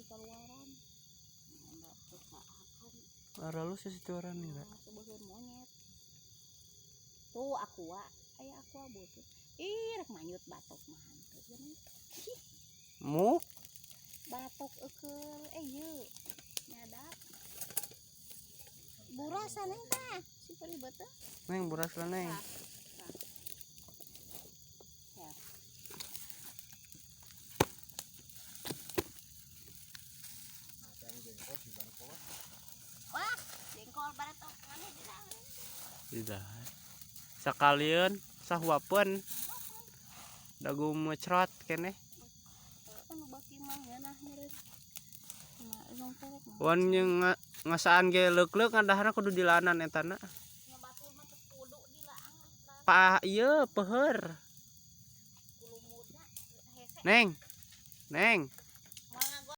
Dikaluaran. Enggak usahakan. Aralus sisituaran nih. Sebagian monyet. Tuh aqua, aya aqua butut. Ih, rek manyut batok mah henteu geuning. Muk Batok eukeul eh ieu. Nyadap. Buras neng tah, si ribet teh. Neng, buras lah, Neng. Tah. Tah. Ya. Wah, jengkol baretok maneh didahar. Tidak. Sekalian sahuapeun. Dagu mecrot keneh. Kan baki mah ngeunah nyeureut. Nah, emang torek mah. Wan jeung ngasaan ge leuk-leuk ngadaharna kudu dilanan etana. Nya batur mah teu kudu dilaangan. Pah ieu peuheur. Kulumutna hese. Neng. Neng.